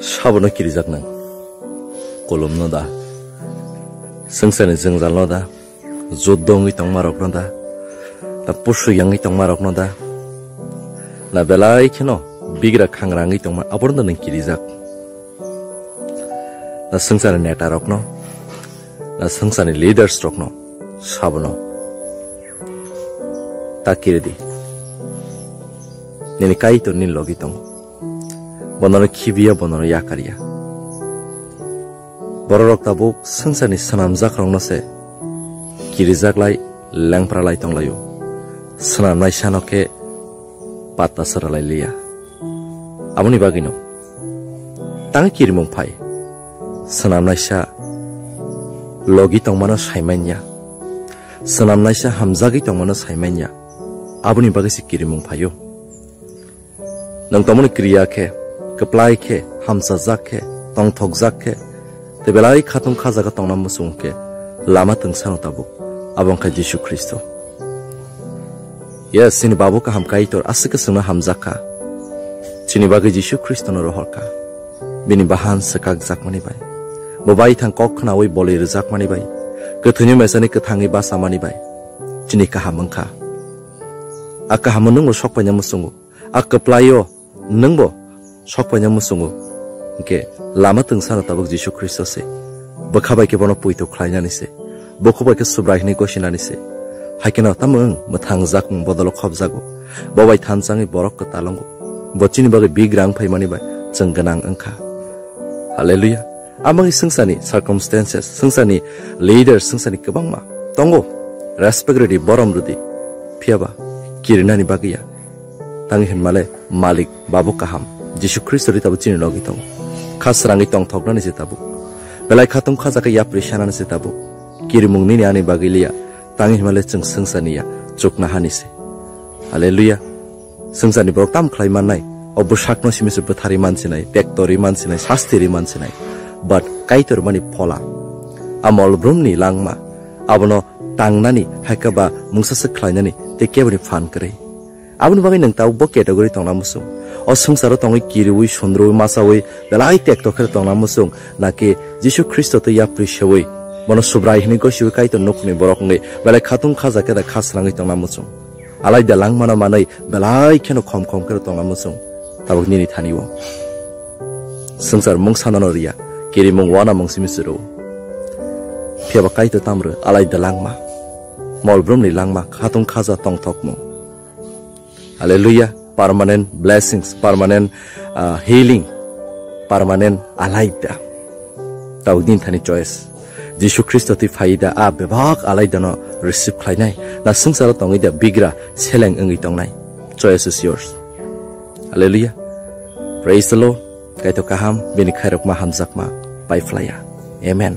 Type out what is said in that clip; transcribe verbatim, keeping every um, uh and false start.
Sabono kirijak nang. Kolomno da. Swngcharni jwngjalno da. Juddo wngwi tongmarokno da. Da pusuk yangwi tongmarokno da. Na belai kheno bigra khangra wngwi tongma abono da nwng kirijak. Na swngcharni netarokno, na swngcharni leaders rokno sabono ta kiridi. Nini Kaitor nini logi tongo. Bonono khibiya, bonono yakarya. Bororok tabuk swngcharni swnamjakrokno se kirijak lai, lengpra lai tonglaio. Swnamnai sano khe patta swralai liya. Aboni bagwino tang kirimung phai. Swnamnaisa logi tongmano saimanya. Swnamnaisa hamjagwi tongmano saimanya. Aboni bagwi se kirimung phaio. Nwng tongmani kriya khe, kwplai khe, hamsajak khe, tongthokjak khe, tei belai khatung khajaga tongna muchung khe, lama twngsano tabuk. Abo wngkha Jisu Khristo. Yes, chini Babu kaham Kaitor aswk swngno hamjak kha. Chini bagwi Jisu Khristono rohor kha. Bini bahan swkakjakmani bai. Bo baithang kok khnaui bolwi rwjakmani bai. Kwthwini mesani kwthangwi bachamani bai. Chini kaham wngkha. A kahamo nwngbo sok paina muchungo. A kwplaio nwngbo sok paina muchungo. Hwnkhe lama twngsano tabuk Jisu Khristo se. Bwkha bai khe bono poito khlainani se. Bukhuk bai khe Subrai hwnwi gosinani se. Hai kheno tamo wng mwthang jakmung bodolo khopjago. Bo bai thanchangwi borok kwtal wngo. Bo chini bagwi bigrang phaimani bai chwng gwnang wngkha. Hallelujah. Amoni swngcharni circumstances, swngcharni leaders, swngcharni kwbangma tongo. Respect rwdi, borom rwdi. Phiyaba kirinani bagwi ya. Tangwi hwnmale Malik, Babu kaham, Jisu Khristo ri tabuk chini logi tongo. Kha srangwi tongthoknani se tabuk. Belai khatung khajakhe yapri sanani se tabuk. Kirimung nini ani bagwi liya. Tangwi hwnmale chwng swngcharni ya, chukna hani se. Hallelujah. Swngcharni borok tam khlai mannai. O bwsakno simi se bwtharwi mansinai, tektorwi mansinai, sastiri mansinai. But Kaitor mani phola. A molbrumni langma. Abono tangnani, haikhe ba mungsa se khlainani, tei keboni phan kwrwi. Aboni bagwi nwng tabuk bo category tongna muchung. O swngcharo tongwi kiriui, sundrui, machaui, belai tekto khe tongna muchung. Naki Jisu Khristo tei yapri seui, bono Subrai hwnwi gosiui Kaitor nukhungni borok wngwi, belai khatung khajakhe da kha srangwi tongna muchung. Alaida langmano manwi belai kheno khom khom khe tongna muchung. Tabuk nini thani o. Swngchar mung sanano riya, kirimung wana mung simi se rw. Phiyaba Kaitor tam rw, alaida langma. Molbrumni langma, khatung khaja tongthokmung. Hallelujah. Permanent blessings, permanent, ah, healing, permanent alaida. Tabuk din thani choice. Jisu Khristo twi phai da a bebak alaida no receive khlainai. Na swngcharo tongwi da bigra seleng wngwi tongnai. Choice is yours. Hallelujah. Praise the Lord. Kaitor kaham, bini khairokma hamjakma pai phlaiya. Amen.